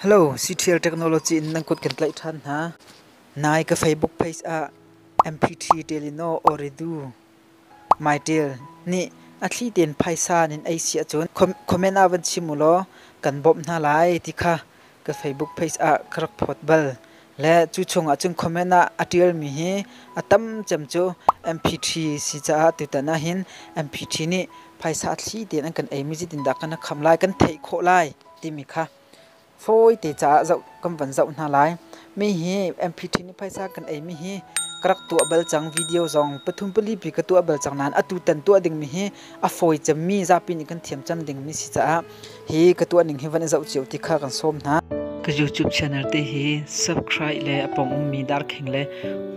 Hello, CTL Technology in nan kut kan tlaih ṭhan hna. Nai ka Facebook page ah MPT Telino Ooredoo Mytel nih a thli tein phaisa nin ei si ahcun comment ah van chim ulaw kan bawmh hna lai ti kha ka Facebook page ah ka rak phawt bal. Le cu chungah cun comment ah a ṭialmi hi a tam cem cu MP3 si caah tutan ahhin MP3 nih phaisa a thli tein an kan eimi zeitindah kan kham lai, kan theih khawh lai timi kha fawite caah zoh kan van zoh hna lai. Mi hi MP3 nih phaisa kan eimi hi ka rak tuah bal cang, video zong pathum pali pi ka tuah bal cang nain atu tan tuah dingmi hi a fawi cemmi, zapi nih kan thiam cem dingmi si caah hi ka tuah ning hi van i zoh cio ti kha kan sawm hna. Ka YouTube channel te hi subscribe le a pong ummi darkheng le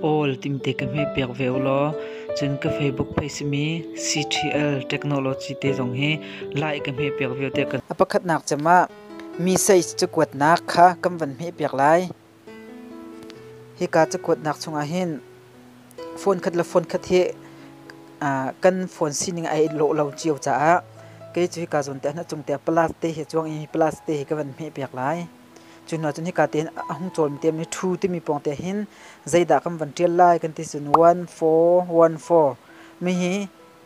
all timte ka hme piak ve u law, cun ka Facebook page mi CTL Technology te zong hi like ka hme piak ve te. A pakhatnak cem ah message cakuatnak kha kan van hmeh piak lai. Hika cakuatnak chungah hin phone khat le phone khat hi kan phone sining ai lawh lo cio caah kei cu hika zawn te ah cung te plus te hi cuang i plus te hi ka van hmeh piak lai. Cu hnu cun hika te hin a hung cawlmi te mi thu timi pawng te hin zeidah kan van ṭial lai kan ti cun 1414 mi hi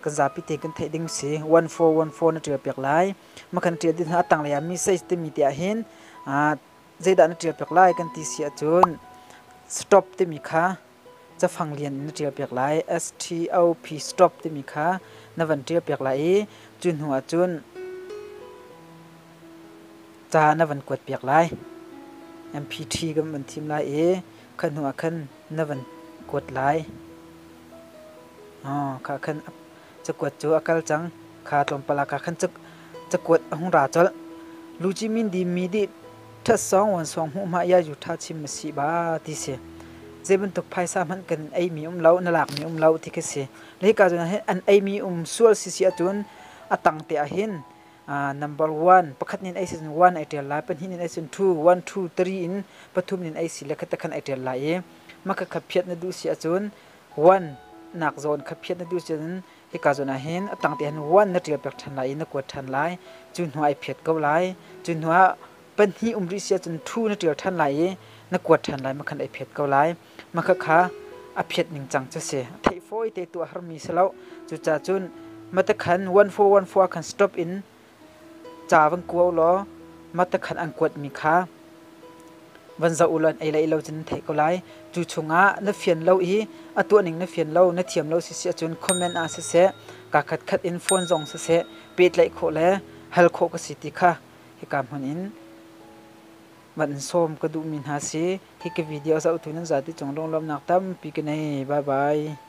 kan zapi te kan theih ding si. 1414 na ṭial piak lai. Ma kan ṭial ding a tanglei ah message timi te ah hin zeidah na ṭial piak lai kan ti si ahcun stop timi kha cafang lian in na ṭial piak lai. STOP, stop timi kha na van ṭial piak lai i cu hnu ah cun ca na van kuat piak lai. MPT kan van thim lai i kha hnu ah khan na van kuat lai. Kha khan cakuat cu a kal cang. Kha tlawmpal ah khan cakuat a hung ra colh. Luci min di mi dih ṭhat sawng wan sawng hmuh hma ia yu ṭha chim ma si ba ti si. Zei bantuk phaisa hmanh kan ei mi um lo, na lak mi um lo ti khi si. Le hika cun an ei mi um sual si si ahcun a tang te ah hin number one, pakhat nin ei si cun one ai ṭial lai, pahnih nin ei cun two, one, two, three in pathum nin ei si le khat te khan ai ṭial lai i maka kha phiat na duh si ahcun one nak zawn kha phiat na duh si cun hika zawn ah hin a tang te hin one na ṭial piak ṭhan lai i na kuat ṭhan lai. Cu hnu ah ai phiat ko lai. Cu hnu ah pahnih um rih si ahcun two na ṭial ṭhan lai i na kuat ṭhan lai, makhan ai phiat ko lai. Makha kha a phiat ning cang cu si. Theih fawi te tuah harmi si lo. Cucaah cun matakhan 1414 khan stop in ca van kua law matakhan an kuatmi kha van zoh u law an ei le ei lo cun nan theih ko lai. Cu chungah na fian lo i a tuah ning na fian lo, na thiam lo sisi ahcun comment ah siseh, kaa khat khat in phone zong siseh, pehtlaih khawh le hal khawh ka si ti kha hika hmun in van in sawm ka duhmi hna si. Hi ka video zohtu nan zati cung lunglawmhnak tampi ka nei. Bye bye.